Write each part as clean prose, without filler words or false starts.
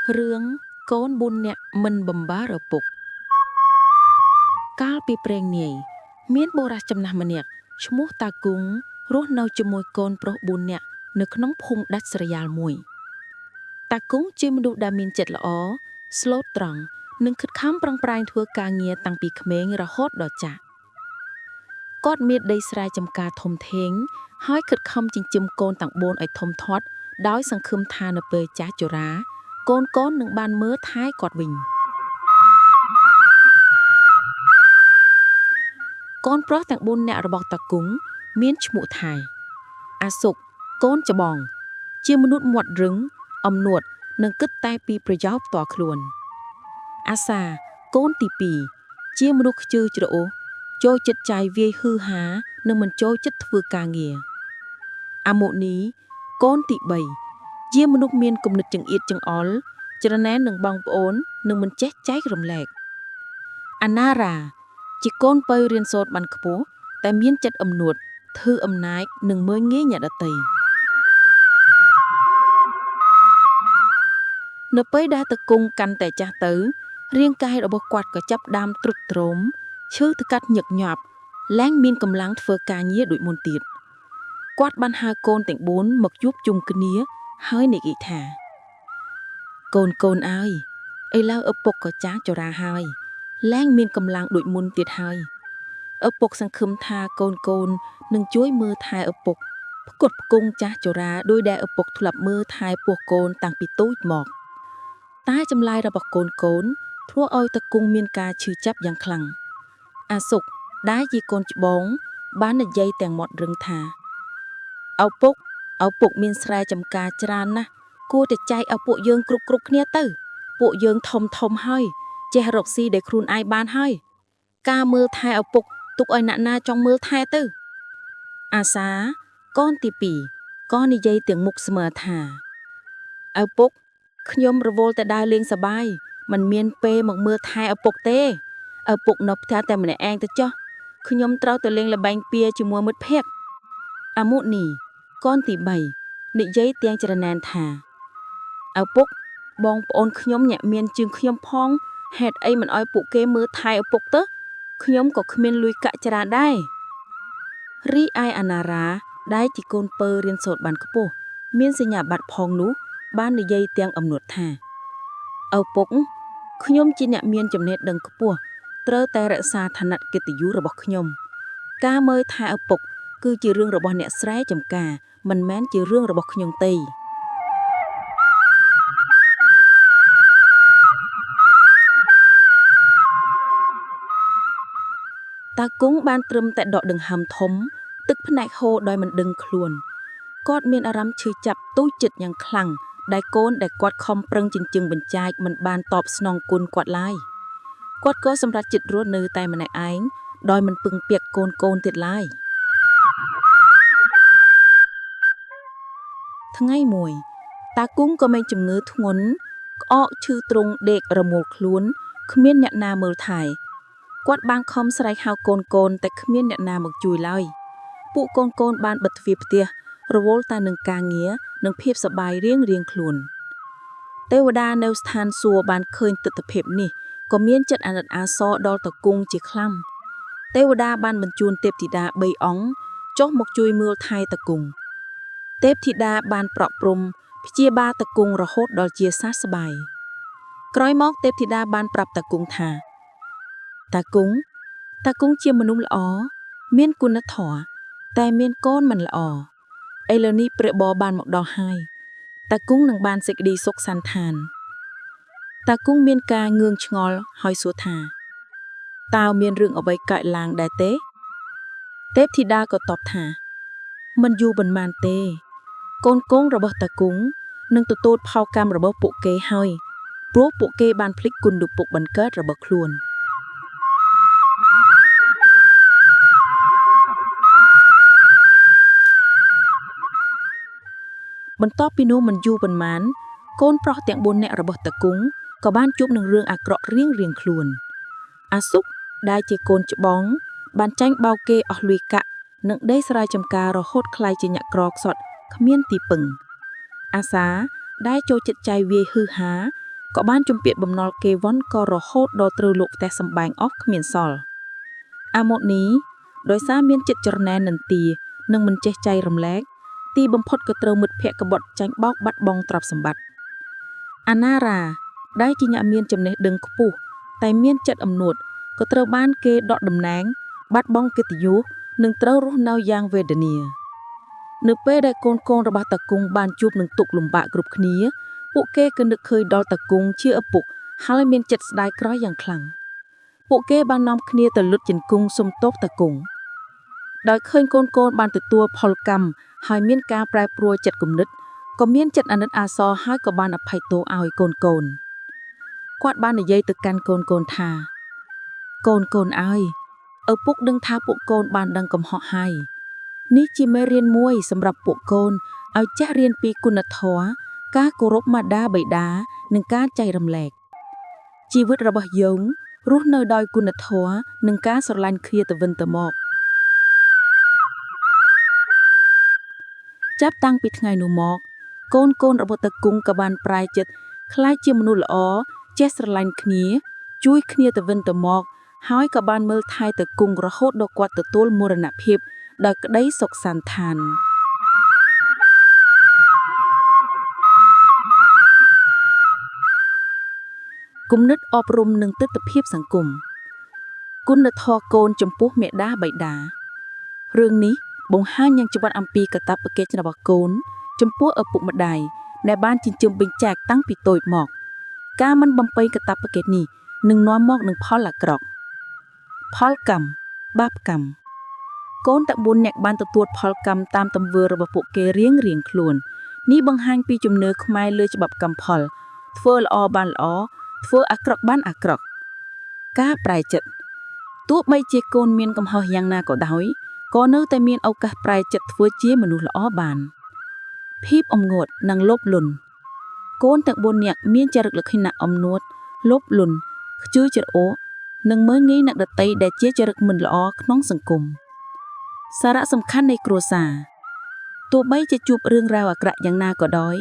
រឿងកូនបួននាក់មិនបំបាឪពុកកាលពីព្រេងនាយមានបុរសចំណាស់ម្នាក់ឈ្មោះតាគង់រស់នៅជាមួយកូនប្រុស4នាក់នៅក្នុងភូមិដាច់ស្រយាលមួយតាគង់ជាមនុស្សដែលមានចិត្តល្អស្លូតត្រង់និងខិតខំប្រឹងប្រែងធ្វើការងារតាំងពីក្មេងរហូតដល់ចាស់គាត់មានដីស្រែចម្ការធំធេងហើយខិតខំចិញ្ចឹមកូនទាំង4ឲ្យធំធាត់ដោយសង្ឃឹមថានៅពេលចាស់ជរា កូនៗនឹងបានមើលថែគាត់វិញកូនប្រុសទាំង4នាក់របស់តាគង់មានឈ្មោះថែអាសុកកូនច្បង ជាមនុស្សមាត់រឹងអំនួតនិងគិតតែពីប្រយោជន៍ផ្ទាល់ខ្លួនអាសាកូនទី2ជាមនុស្សខ្ជិលច្រអូសចូលចិត្តចាយវាយហឺហានិងមិនចូលចិត្តធ្វើការងារអាមុនីកូនទី3ជាមនុស្សមានគំនិតចង្អៀតចង្អល់ ច្រណែននឹងបងប្អូននិងមិនចេះចែករំលែកអាណារ៉ាជាកូនពៅរៀនសូត្របានខ្ពស់តែមានចិត្តអំនួតធ្វើអំណាចនិងមើលងាយអ្នកដទៃនៅពេលដែលតកុងកាន់តែចាស់ទៅ រាងកាយរបស់គាត់ក៏ចាប់ផ្ដើមទ្រុឌទ្រោមឈឺថ្កាត់ញឹកញាប់ឡើងមានកម្លាំងធ្វើការងារដូចមុនទៀតគាត់បានហៅកូនទាំង4មកជួបជុំគ្នាហើយនិយាយថា កូនកូនអើយឥឡូវឪពុកក៏ចាស់ជរាហើយលែងមានកម្លាំងដូចមុនទៀតហើយឪពុកសង្ឃឹមថាកូនកូននឹងជួយមើលថែឪពុកផ្គត់ផ្គង់ចាស់ជរាដោយដែលឪពុកធ្លាប់មើលថែពោះកូនតាំងពីតូចមកតែចម្លើយរបស់កូនកូនធ្វើឲ្យតកុងមានការឈឺចាប់យ៉ាងខ្លាំងអាសុកដែលជាកូនច្បង បាននិយាយទាំងមាត់រឹងថាឪពុកឪពុកមានស្រែចម្ការច្រើនណាស់ គួរតែចែកឲ្យពួកយើងគ្រប់ៗគ្នាទៅ ពួកយើងធំធំហើយចេះរកស៊ីដែលខ្លួនឯងបានហើយ ការមើលថែឪពុកទុកឲ្យអ្នកណាចង់មើលថែទៅ អាសាកូនទី2ក៏និយាយទាំងមុខស្មើថាឪពុកខ្ញុំរវល់តែដើរលេងសប្បាយមិនមានពេលមកមើលថែឪពុកទេឪពុកនៅផ្ទះតែម្នាក់ឯងទៅចុះខ្ញុំត្រូវទៅលេងល្បែងពៀជាមួយមិត្តភក្តិអាមុនីកូនទី3និយាយទាំងច្រណែនថា ឪពុកបងប្អូនខ្ញុំអ្នកមានជាងខ្ញុំផងហេតុអីមិនអោយពួកគេមើលថែឪពុកទៅខ្ញុំក៏គ្មានលុយកាក់ច្រើនដែររីឯអាណារ៉ាដែលជាកូនពៅរៀនសូត្របានខ្ពស់មានសញ្ញាបត្រផងនោះបាននិយាយទាំងអំនួតថាឪពុកខ្ញុំជាអ្នកមានចំណេះដឹងខ្ពស់ត្រូវតែរក្សាឋានៈកិត្តិយសរបស់ខ្ញុំការមើលថែឪពុកគឺជារឿងរបស់អ្នកស្រែចម្ការមិនមែនជារឿងរបស់ខ្ញុំទេ តាគង់បានត្រឹមតែដកដង្ហើមធំ ទឹកភ្នែកហូរដោយមិនដឹងខ្លួនគាត់មានអារម្មណ៍ឈឺចាប់ទូចចិត្តយ៉ាងខ្លាំងដែលកូនដែលគាត់ខំប្រឹងចិញ្ចឹមបញ្ចាចមិនបានតបស្នងគុណគាត់ឡើយគាត់ក៏សម្រេចចិត្តរស់នៅតែម្នាក់ឯងដោយមិនពឹងពាក់កូនៗទៀតឡើយថ្ងៃមួយតាគង់ក៏មានជំងឺធ្ងន់ក្អកឈឺទ្រង់ដេករមូលខ្លួនគ្មានអ្នកណាមើលថែ គាត់បានខំស្រែកហៅកូនកូនតែគ្មានអ្នកណាមកជួយឡើយពួកកូនកូនបានបិទទ្វារផ្ទះរវល់តែនឹងការងារនិងភាពសប្បាយរៀងរៀងខ្លួនទេវតានៅស្ថានសួគ៌បានឃើញទិដ្ឋភាពនេះក៏មានចិត្តអាណិតអាសូរដល់តកុងជាខ្លាំងទេវតាបានបញ្ជូនទេពធីតា3អង្គចុះមកជួយមើលថែតកុងទេពធីតាបានប្រក់ព្រំព្យាបាលតកុងរហូតដល់ជាសះស្បើយក្រោយមកទេពធីតាបានប្រាប់តកុងថា តាគង់តាគង់ជាមនុស្សល្អមានគុណធម៌តែមានកូនមិនល្អឥឡូវនេះព្រះបរបានមកដល់ហើយតាគង់នឹងបានសេចក្តីសុខសាន្តឋានតាគង់មានការងឿងឆ្ងល់ហើយសួរថាតើមានរឿងអ្វីកើតឡើងដែរទេទេពធីតាក៏តបថាមិនយូរប៉ុន្មានទេ កូនគងរបស់តាគង់នឹងទទួលផលកម្មរបស់ពួកគេហើយព្រោះពួកគេបានភ្លេចគុណឪពុកបន្កើតរបស់ខ្លួន បន្ទាប់ពីនោះមិនយូរប៉ុន្មានកូនប្រុសទាំង4នាក់របស់តកុងក៏បានជួបនឹងរឿងអាក្រក់រៀងៗខ្លួនអាសុកដែលជាកូនច្បង បានចាញ់បោកគេអស់លុយកាក់និងដីស្រែចម្ការរហូតក្លាយជាអ្នកក្រខ្សត់គ្មានទីពឹងអាសាដែលចូលចិត្តចាយវាយហឺហា ក៏បានជំពាក់បំណុលគេវ៉ុនក៏រហូតដល់ត្រូវលក់ផ្ទះសម្បែងអស់គ្មានសល់អាម៉ូនីដោយសារមានចិត្តច្រណែននិន្ទានិងមិនចេះចែករំលែកទីបំផុតក៏ត្រូវមិត្តភក្តិក្បត់ចាញ់បោកបាត់បង់ទ្រព្យសម្បត្តិអាណារ៉ាដែលជាអ្នកមានចំណេះដឹងខ្ពស់តែមានចិត្តអំនួតក៏ត្រូវបានគេដកតំណែងបាត់បង់កិត្តិយសនិងត្រូវរស់នៅយ៉ាងវេទនានៅពេលដែលកូនៗរបស់តាគង់បានជួបនឹងទុក្ខលំបាកគ្រប់គ្នាពួកគេក៏នឹកឃើញដល់តាគង់ជាឪពុកហើយមានចិត្តស្ដាយក្រោយយ៉ាងខ្លាំងពួកគេបាននាំគ្នាទៅលុតជង្គង់សុំទោសតាគង់ដោយឃើញកូនៗបានទទួលផលកម្មហើយមានការប្រែប្រួលចិត្តគំនិតក៏មានចិត្តអាណិតអាសូរហើយក៏បានអភ័យទោសឲ្យកូនៗគាត់បាននិយាយទៅកាន់កូនៗថាកូនៗអើយឪពុកដឹងថាពួកកូនបានដឹងកំហុសហើយនេះជាមេរៀនមួយសម្រាប់ពួកកូនឲ្យចេះរៀនពីគុណធម៌ការគោរពមាតាបិតានិងការចែករំលែកជីវិតរបស់យើងរស់នៅដោយគុណធម៌និងការស្រឡាញ់គ្នាទៅវិញទៅមកចាប់តាំងពីថ្ងៃនោះមកកូនៗរបស់តាគង់ក៏បានប្រែចិត្តក្លាយជាមនុស្សល្អចេះស្រឡាញ់គ្នាជួយគ្នាទៅវិញទៅមកហើយក៏បានមើលថែតាគង់រហូតដល់គាត់ទទួលមរណភាពដោយក្តីសុខសាន្តឋានគំនិតអប់រំនិងទិដ្ឋភាពសង្គមគុណធម៌កូនចំពោះមាតាបិតារឿងនេះបង្ហាញយ៉ាងច្បាស់អំពីកាតព្វកិច្ចរបស់កូនចំពោះឪពុកម្ដាយដែលបានចិញ្ចឹមបញ្ចែកតាំងពីតូចមកការមិនបំពេញកាតព្វកិច្ចនេះនឹងនាំមកនឹងផលអាក្រក់ផលកម្មបាបកម្មកូនទាំង4នាក់បានទទួលផលកម្មតាមទង្វើរបស់ពួកគេរៀងៗខ្លួននេះបង្ហាញពីជំនឿខ្មែរលើច្បាប់កម្មផលធ្វើល្អបានល្អធ្វើអាក្រក់បានអាក្រក់ការប្រែចិត្តទោះបីជាកូនមានកំហុសយ៉ាងណាក៏ដោយក៏នៅតែមានឱកាសប្រែចិត្តធ្វើជាមនុស្សល្អបានភាពអំងួតនិងលោភលន់កូនទាំង4នាក់មានចរិតលក្ខណៈអំនួតលោភលន់ខ្ជិលច្រអូសនិងមើលងាយអ្នកដទៃដែលជាចរិតមិនល្អក្នុងសង្គមសារៈសំខាន់នៃគ្រួសារទោះបីជាជួបរឿងរ៉ាវអាក្រក់យ៉ាងណាក៏ដោយ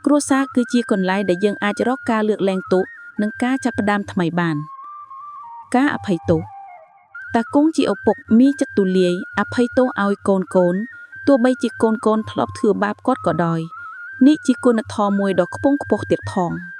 គ្រួសារគឺជាកន្លែងដែលយើងអាចរកការលើកលែងទោសនិងការចាប់ផ្ដើមថ្មីបានការអភ័យទោសតាគង់ជាឪពុកមានចិត្តទូលាយអភ័យទោសឲ្យកូនៗទោះបីជាកូនៗធ្លាប់ធ្វើបាបគាត់ក៏ដោយនេះជាគុណធម៌មួយដ៏ខ្ពង់ខ្ពស់ទៀតផង។